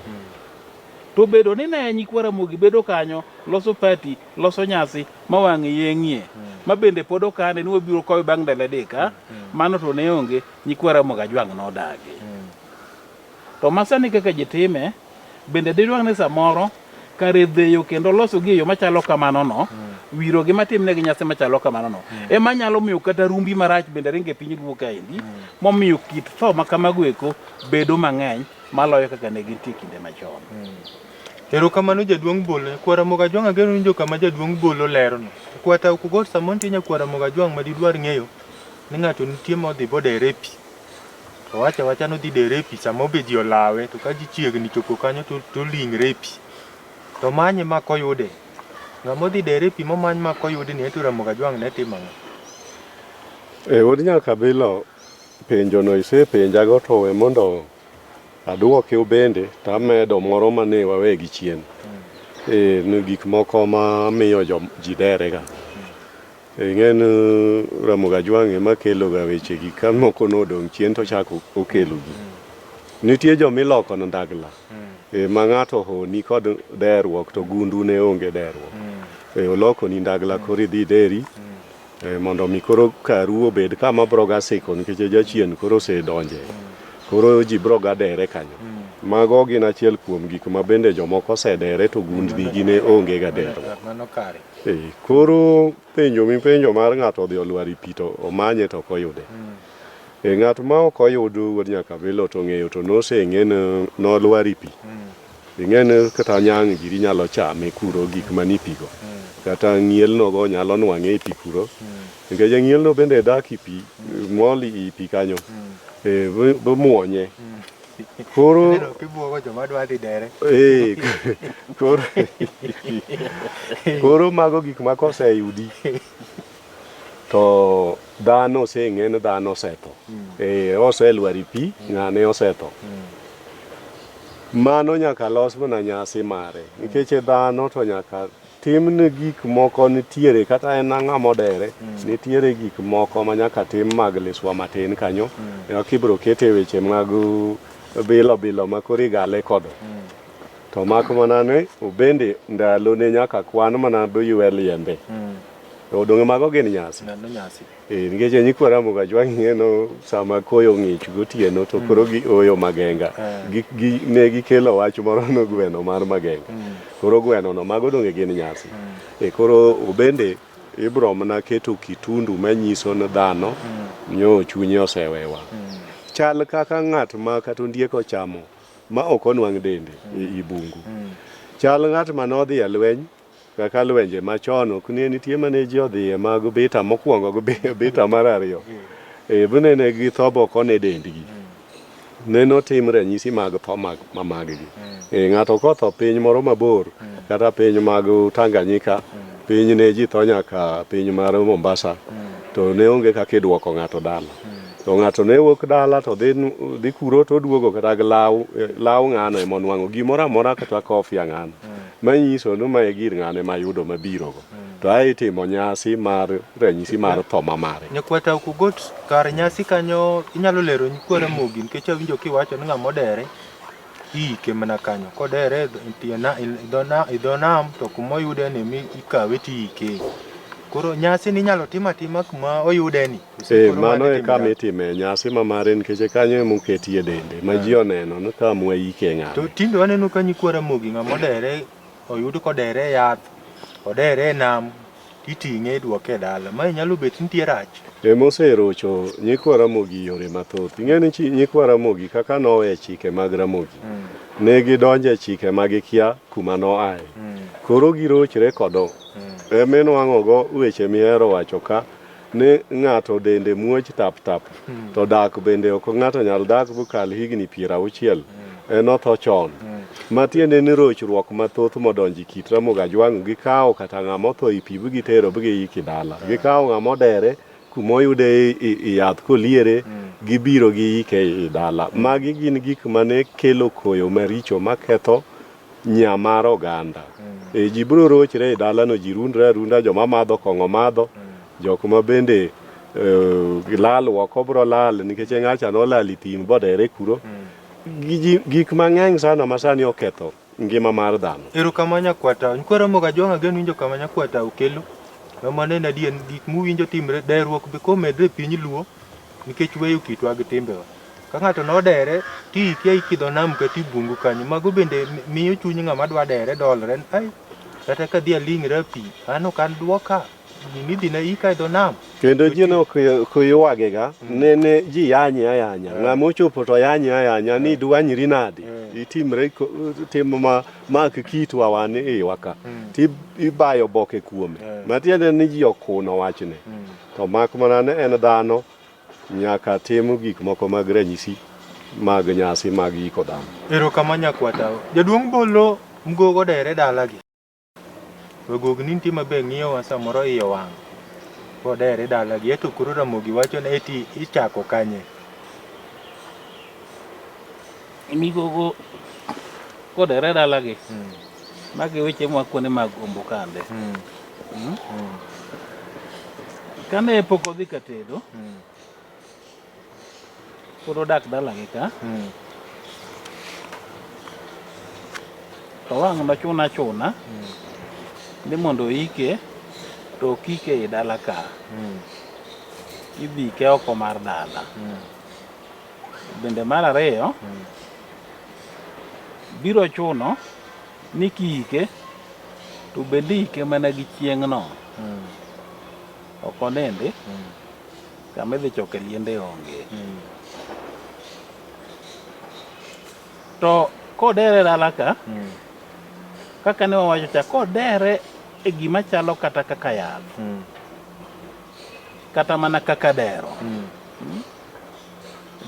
To bedo ni ne nyikwa Ramogi bedo kanyo loso pati loso nyasi ma wang'e yeng'ie ma bende pod okane ni wabiro kowe bang' ndalo adek a mano to ne onge nyikwa Ramogi Ajwang' nodagi. To masani kaka ji time bende dinwang' ni samoro kare dheyo kendo loso gi e yo machalo kamano no wiro gi matimnegi nyasi machalo kamano no ema nyalo miyo kata rumbi marach bende ringo e piny luo kaendi momiyo kit tho ma kamago eko bedo mang'eny maloyo kaka ne gintie kinde machon. Erokamano jaduong' Bolo. Nyakwar Ramogi Ajwang' ageno winjo kama jaduong' Bolo lerono. Kwata Okugot sama nitie nyakwar Ramogi Ajwang' ma didwar ng'eyo ni ng'ato nitie modhi bodere e pi. To owacho awacha ni odhi dere e pi sama be ji olawe to ka ji chiegni chopo kanyo to to oling're e pi. To manye ma koyude. Ng'ama odhi dere e pi momany ma koyudi ni ento Ramogi Ajwang' ne timo ang'o? E wuod Nyakabilo, penjono isepenjago to we mondo Aduoke bende to amedo moro mane wawe gi chien. E, ni gik moko ma miyo jo, ji dere ga. Ing'e ni Ramogi Ajwang' ema kelo ga weche gi ka moko nodong' chien to ochako okelo gi. Nitie joma iloko ndagla. E, ma ng'ato ohoni kod derruok to gundu ne onge derruok. E, olokoni ndagla koro idhi ideri. Eh, mondo mi koro karu obed kama bro ga siko nikech jachien koro osedonje. Koro ji bro ga dere kanyo. Mago gin achiel kuom gik ma bende jomoko osedere to gundni gi ne onge ga derruok. Mano kare. Eh, koro penjo mipenjo mar ng'ato odhi olwar e pi to omanye to ok oyude. Eh, ng'at ma ok oyud wuod Nyakabilo to ng'eyo to noseng'e ni nolwar e pi. Ing'e ni kata nyang' giri nyalo chame kuro gik manie pi go. Kata ng'ielno go nyalo nwang'e e pi kuro. Nikech ng'ielno bende dak e pi, mol e pi kanyo. Eh, bo muonye. Koro Ineno kibuogo joma dwa dhi dere. eh, koro koro mago gik ma koseyudi to dhano oseng'e ni dhano osetho. Eh, oselwar e pi, ng'ane osetho. Mano nyaka los mana nyasi mare. Nikech e dhano to nyaka timne gik moko nitiere kata en ng'ama odere nitiere gik moko ma nyaka tim mag liswa matin kanyo kaka ibiro kete weche mag bilo bilo ma koro igale kodo to mak mana ni obende ndalo ne nyaka kwan mana boywe liembe to donge mago gin nyasi Mano nyasi. Eh, nikech nyikwa Ramogi Ajwang' ing'eno sama koyo ng'ich gotieno to koro gioyo magenga. Ne gikelo wach moro no gweno mar magenga. Koro gweno no mago donge gin nyasi. E koro obende ibro mana keto kitundu manyiso ni dhano nyo chunye osewewa. Chal kaka ng'at ma kata ondiek ochamo ma ok onwang' dende e i bungu. Chal ng'at ma nodhi e lweny kaka lwenje machon ok ne nitie mane ji odhiye mag bita mokwongo gi bita mar ariyo. E bunene githo bok one dendgi. Neno tim ranyisi mag tho mag ma maggi. E ng'ato kotho piny moro mabor kata piny mag Tanganyika, piny ne ji tho nyaka piny mar Mombasa, to ne onge kaka idwoko ng'ato dala. To ng'ato ne wuok dala to dhi dhi kuro to oduogo kata gi law law ng'ano ema onwang'o gimoro amora kata kofia ng'ano. Manyiso ni mae gir ng'ane mayudo mabirogo. To ae itimo nyasi mar ranyisi mar tho ma mare. Nyakwata Okugot, kar nyasi kanyo inyalo lero nyikwa Ramogi nikech awinjo kiwacho ni ng'ama odere iike mana kanyo. Kodere e tie na- e dho na- e dho nam to kuma oyude ni ema ikawe tiike. Koro nyasi ni inyalo tim atima kuma oyude ni. Koso Eh, koro mano mano e itimo kama nade? itime nyasi ma mare nikech kanyo ema oketie dende ma ji oneno ni kama waike To ng'ane. tinde waneno ka nyikwa Ramogi ng'ama odere oyud kodere e yath, odere e nam, titing'e idwoke e dala. Mae nyalo bet nitie rach. Ema oserocho nyikwa Ramogi yore mathoth. Ing'e ni nyikwa Ramogi kaka nowe chike mag Ramogi, ne gidonjo e chike ma gikia kuma noaye. Koro girochre kodo. Ema inwang'ogo weche mihero wacho ka ni ng'ato dende muoch tap tap to dak bende ok ng'ato nyal dak bokal higni 60 en otho chon. Matiende ni rochruok mathoth modonjo e kit Ramogi Ajwang' gikawo kata ng'ama otho e pi gitero giyiki dala. Gikawo ng'ama odere kuma oyude i yath koliere gibiro giyike i dala. Magi gin gik mane kelo koyo maricho maketho nya mar oganda. E, ji biro rochre e dalano, ji rundre arunda, joma madho kong'o madho, jok ma bende lal oko biro lal nikech ng'acha nolal e thim bodere kuro. Gik mang'eny sana ma sani oketho ngima mar dhano. Erokamano Nyakwata. Nyikwa Ramogi Ajwang' ageno winjo kama Nyakwata okelo. Ma mano en adier gik muwinjo timre, derruok be komedre e piny Luo nikech weyo kitwa gi timbewa. Ka ng'ato nodere tiike aika e dho nam kata e bungu kanyo, mago bende miyo chuny ng'ama dwa dere dolre. Ai, kata kadhi aling'ra pi, an ok an duoka, gini idhi na ika e dho nam. Kendo ji ne ok ywagega, nene ji yanye ayanya. Ng'ama ochopo to yanye ayanya ni dwanyri nadi. Itimre tim ma mak kitwa wan e iwa ka. Ti ibayo oboke kuome. Matiende ni ji okuno wachne. To mak mana ni en dhano nyaka tim gik moko mag ranyisi mag nyasi mag yiko dhano. Erokamano Nyakwata. Jaduong' Bolo Mgogo dere dalagi. Wagogni nitie mabe ng'iyowa samoro iye owang' kodere dalagi eto koro Ramogi wacho ni eti ichako kanye? Migogo kodere dalagi. Magi weche mwakuone mag ombo kande. Kane pok odhi ka tedo, pod odak dalagi ka, to wang' nochuna chuna ni mondo oike to ok ike e dala ka. Idhi ike oko mar dala. Bende mar ariyo, biro chuno ni kiike to bende ike mana gi chieng'no. Ok onindi, kama idhi choke liende onge. To kodere dala ka, kaka ne wawacho cha, kodere e gima chalo kata kaka yath, kata mana kaka dero.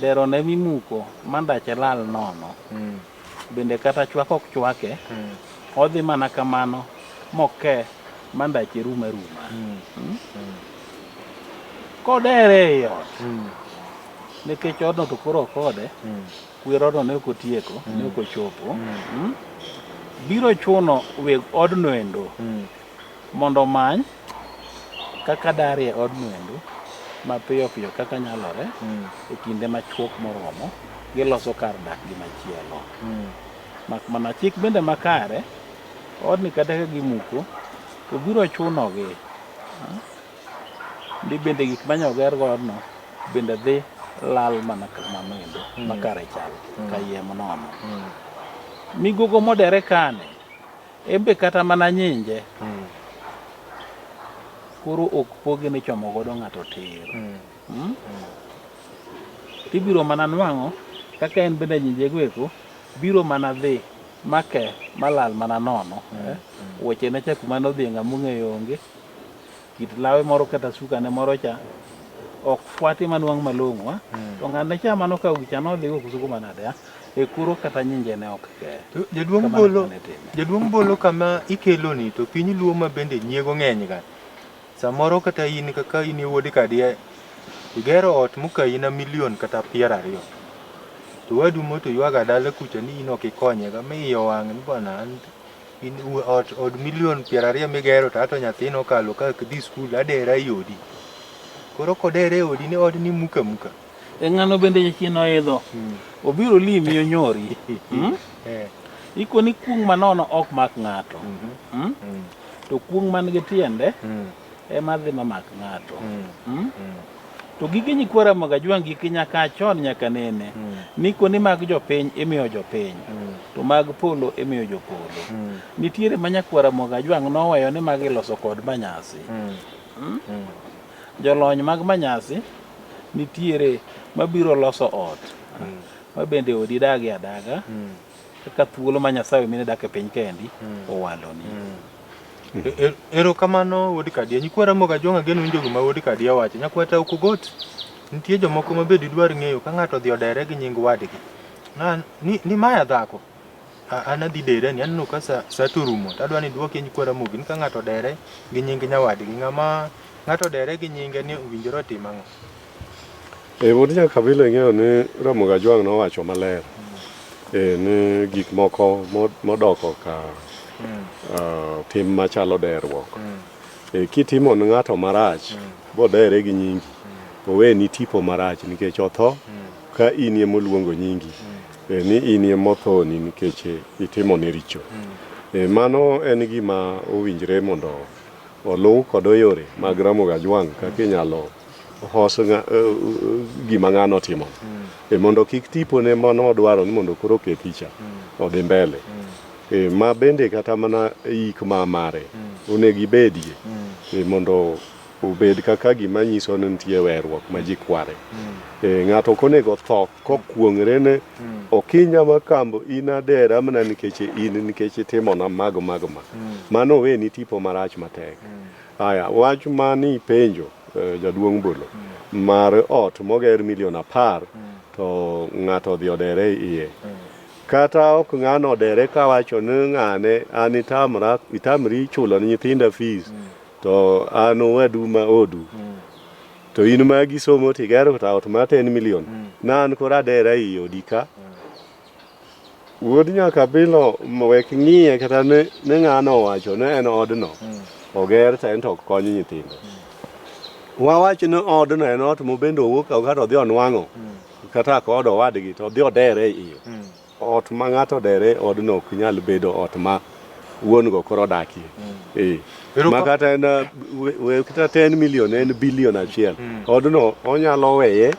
Dero ne mimuko ma ndache lal nono. Bende kata chwak ok chwake, odhi mana kamano moke ma ndache rum aruma. Kodere ei ot, nikech odno to koro ok ode, kwer odno ne ok otieko, ne ok ochopo. Biro chuno weg odno endo. Mondo omany kaka darie odno endo mapiyo piyo kaka nyalore e kinde machuok moromo giloso kar dak gi machielo. Mak mana chik bende makare, odni kata ka gimuko to biro chunogi ni bende gik mane oger go odno bende dhi lal mana kamano endo ma kare chal kayiem nono. Migogo modere kane En be kata mana nyinje koro ok pogi ni chomo godo ng'ato tir. Tibiro mana nwang'o kaka en bende nyinje go eko biro mana dhi make malal mana nono. Eh? Weche ne cha kuma nodhiye ng'ama ong'eyo onge. Kit lawe moro kata suka ne moro cha ok fwati manwang' malong'o. ah. To ng'ane cha manokawo gicha nodhigo koso kuma nade ah? E koro kata nyinje ne ok ke. To Jaduong' Kamano Bolo, kaka ne itime. jaduong' Bolo kama ikeloni to piny Luo ma bende nyiego ng'eny ga. Samoro kata in kaka in e wuod Kadier, igero ot mokayi na milion kata 20. To wadu mo to ywaga dala kucha ni in ok ikonye ga mi iye owang' ni bwana an in ot od milion 20 migero to ato nyathina okalo ka ok dhi skul adera e odi. Koro kodere e odi ni odni muka muka. E ng'ano bende jachien oidho. Obiro limi onyori. Hmm? Ikoni kuong' manono ok mak ng'ato. Hmm? To kuong' man gi tiende ema dhi mamak ng'ato. Hmm? To gige nyikwa Ramogi Ajwang' giki nyaka chon nyaka nene. Nikoni mag jopiny imiyo jopiny. To mag polo imiyo jopolo. Nitiere ma nyakwar Ramogi Ajwang' noweyo ni magi iloso kod manyasi. Jolony mag manyasi nitiere mabiro loso ot ma bende odi dagie adaga kaka thuolo ma Nyasaye mine dak e piny kendi owaloni. Erokamano wuod Kadia. Nyikwa Ramogi Ajwang' ageno winjo gima wuod Kadia wacho. Nyakwata ok ogot. Nitie jomoko ma be didwar ng'eyo ka ng'ato odhi odere gi nying wadgi. Na, ni, ni maya dhako. An adhi dere ni aneno ka sa, sa to orumo. To adwa ni idwokie nyikwa Ramogi ni ka ng'ato odere gi nying nyawadgi. Ng'ama ng'ato odere gi nyinge ni owinjore otim ang'o? E wuod Nyakabila ing'eyo ni Ramogi Ajwang' nowacho maler e, ni gik moko modoko ka tim machalo derruok. E, kitimo ne ng'ato marach bodere gi nyingi, oweni tipo marach nikech otho ka in ema oluongo nyingi e, ni in ema othoni nikech itimone richo. E, mano en gima owinjre mondo oluw kod yore mag Ramogi Ajwang' kaka inyalo hos gima ng'ano otimo. E, mondo kik tipone manodwaro ni mondo koro okethi cha odhi mbele. E, ma bende kata mana yik ma mare onego ibedie e, mondo obed kaka gima nyiso ni nitie weruok ma ji kware. E, ng'ato ok onego tho kokuong're ne okinya makambo in adera mana nikech in nikech itimona mago mago ma. Mano oweni tipo marach matek. Aya, wach mani ipenjo jaduong' Bolo mar ot moger milion 10 to ng'ato odhi odere iye. Kata ok ng'ano odere kawacho ni ng'ane an itamra itamri chulo ne nyithinda fees to an owadu ma odu. To in ma gisomo tigero to ot mar 10 million. Na an koro adera ei odi ka. Wuod Nyakabilo wek ng'iye kata ni ng'ano owacho ni en odno oger to en to ok kony nyithinde. Wawach ni odno en ot mobende owuok kata odhi onwang'o kata kod owadgi to odhi odere e iye. Ot ma ng'ato odere odno ok nyal bedo ot ma wuon go koro odakie. Eh. Ma kata en we kata 10 million en bilion achiel. Odno onyalo weye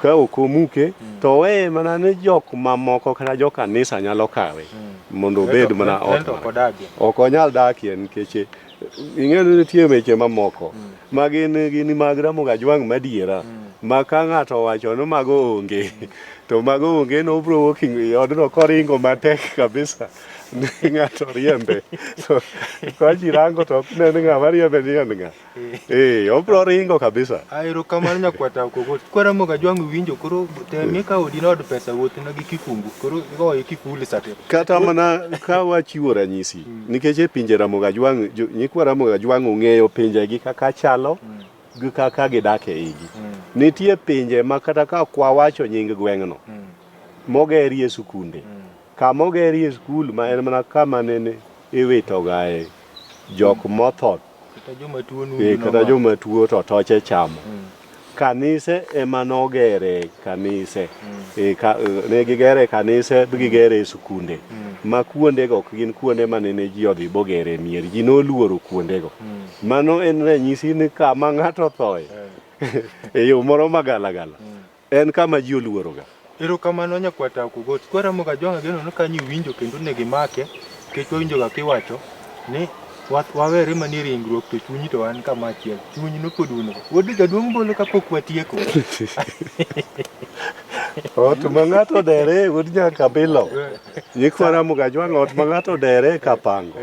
ka ok omuke to oweye mana ni jok mamoko kata jo kanisa nyalo kawe mondo obed mana ot. Ok onyal dakie nikech ing'eyo ni nitie weche mamoko ma gin gin mag Ramogi Ajwang' madiera ma ka ng'ato owacho ni mago onge to mago onge no obro wuok e odno koringo matek kabisa ni ng'ato riembe to ka ji rango to ok ne ni ng'ama riembe ni en ng'a eh obro ringo kabisa Ah, erokamano nyakwata Okogot. Kwa Ramogi Ajwang' winjo koro temie ka odi nod pesa wuothna gi kifungu koro igoye kifuli sate. Kata mana ka wachiwo ranyisi nikech e pinje Ramogi Ajwang' nyikwa Ramogi Ajwang' ong'eyo pinjegi kaka chalo gi kaka gidak e igi. Nitie pinje ma kata ka ok wawacho nying gweng'no mogerie sikunde kama ogerie skul ma en mana kama nene iwitogae Jok motho Kata joma tuo eh, kata joma tuo to toche chamo. Kanise ema nogere kanise. Eh, ka, eh, ne gigere kanise bi gigere e skunde. Ma kuondego ok gin kuonde ma nene ji odhi bogere e mier. Ji noluoro kuondego. Mano en ranyisi ni kama ng'ato othoe e yo moro magalagala en kama ji oluoroga. Erokamano nyakwata Okogot. Kwara Mogajwang' ageno ni kanyo iwinjo kendo onego imake nikech wawinjoga kiwacho ni wawere manie ringruok to chunyi to wan kama achiel. Chuny no pod un go. Wuod jaduong' Bolo kapok watieko. Ot ma ng'ato odere wuod Nyakabilo. Nyikwa Ramogi Ajwang' ot ma ng'ato odere Kapango.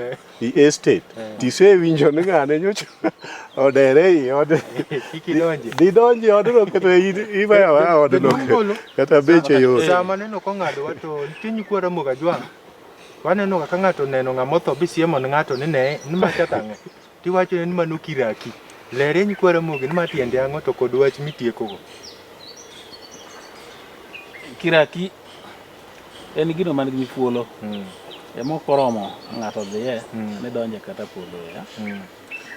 I estate. Tisewinjo ni ng'ane nyocha odere i od. Kik idonje. Didonje odno kata iweyo aweya odno. Jaduong' Bolo. Kata beche yot. Sama neno kong'adowa to nitie nyikwa Ramogi Ajwang'. Waneno ga ka ng'ato oneno ng'ama otho bisiemo ne ng'ato ni ne ni macha tang'e. Tiwachone ni mano kiraki. Lerie nyikwa Ramogi ni ma tiende ang'o to kod wach mitiekogo. Kiraki en gino man gi thuolo ema ok oromo ng'ato dhiye ni donje kata polo ya.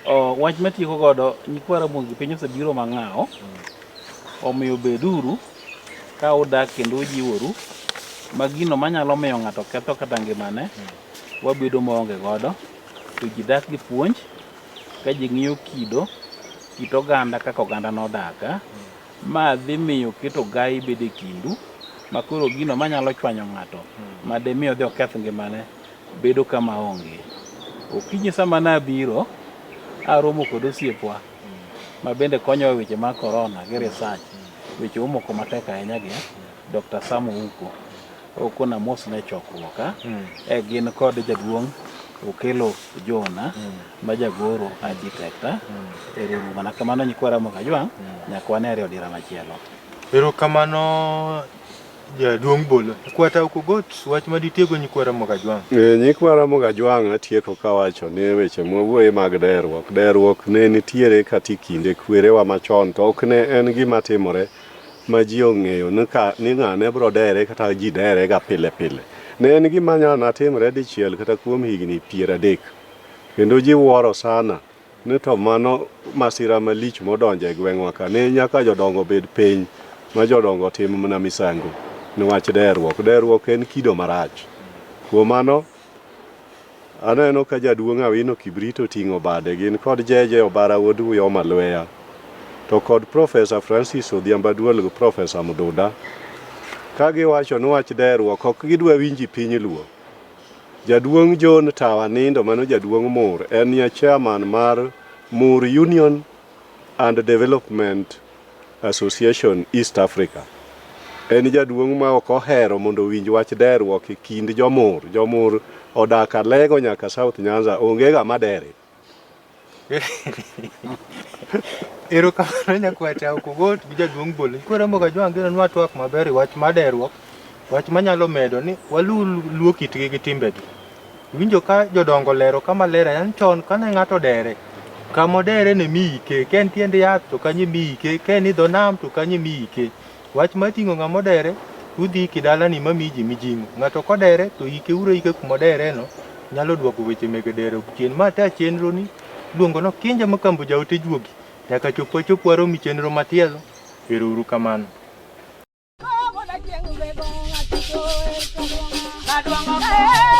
O, wach matieko godo nyikwa Ramogi piny osebiro mang'awo omiyo beduru ka udak kendo ujiworu ma gino manyalo miyo ng'ato ketho kata ngimane wabedo maonge godo to ji dak gi puonj ka ji ng'iyo kido kit oganda kaka oganda nodak ma dhi miyo keto gai bedo e kindu ma koro gino manyalo chwanyo ng'ato ma demi odhi oketh ngimane bedo kama onge. Okinyi sama nabiro aromo kod osiepwa ma bende konyowa e weche mag korona gi research weche omoko matek ahinya gi Dr. Sam Ouko okona mos ne chokruok a e gin kod jaduong' Okelo Jona ma jagoro architect a ero uru mana kamano nyikwa Ramogi Ajwang' nyaka wane e odira machielo. Erokamano jaduong' Bolo. Kwata Okogot wach ma ditiego nyikwa Ramogi Ajwang'. E, nyikwa Ramogi Ajwang' atieko kawacho ni weche mwawuoye mag derruok. Derruok ne nitiere kata e kinde kwerewa machon to ok ne en gima timore ma ji ong'eyo ni ka ni ng'ane bro dere kata ji dere ga pile pile. Ne en gima nyalo timre dichiel kata kuom higni 30. Kendo ji wuoro sana ni to mano masira malich modonjo e gweng'wa ka ne nyaka jodongo bed piny ma jodongo tim mana misango niwach derruok. Derruok en kido marach. Kuom mano aneno ka jaduong' Awino Kibrit oting'o bade gin kod Jeje Obara wuod Uyoma Lweya to kod Profesa Francis Odhiambo Aduol gi Profesa Mduda ka giwacho ni wach derruok ok gidwa winji piny Luo. Jaduong' John Tawa Nindo mano jaduong' Mur en ya chairman mar Mur Union and Development Association East Africa. En jaduong' ma ok ohero mondo owinj wach derruok e kind jomur. Jomur odak Alego nyaka South Nyanza onge ng'ama dere. Erokamano nyakwata Okogot gi jaduong' Bolo. Nyikwa Ramogi Ajwang' geno ni watwak maber e wach mar derruok, wach manyalo medo ni waluw luo kitgi gi timbegi. Iwinjo ka jodongo lero kama ler ahinya ni chon kane ng'ato odere, kama odere ne miike, ka en tiend yath to kanyo emiike, ka en idho nam to kanyo emiike. Wach mar ting'o ng'ama odere, udhi iki dalani mamiyi ji mijing'o. Ng'ato kodere to ike uro ike kuma odereno nyalo duoko weche mege dere chien. Ma ta chenro ni iluongo ni Okinja Makambo Jaote Juogi. Nyaka chop wachop warom e chenro matielo. Ero uru kamano. Kadwang'o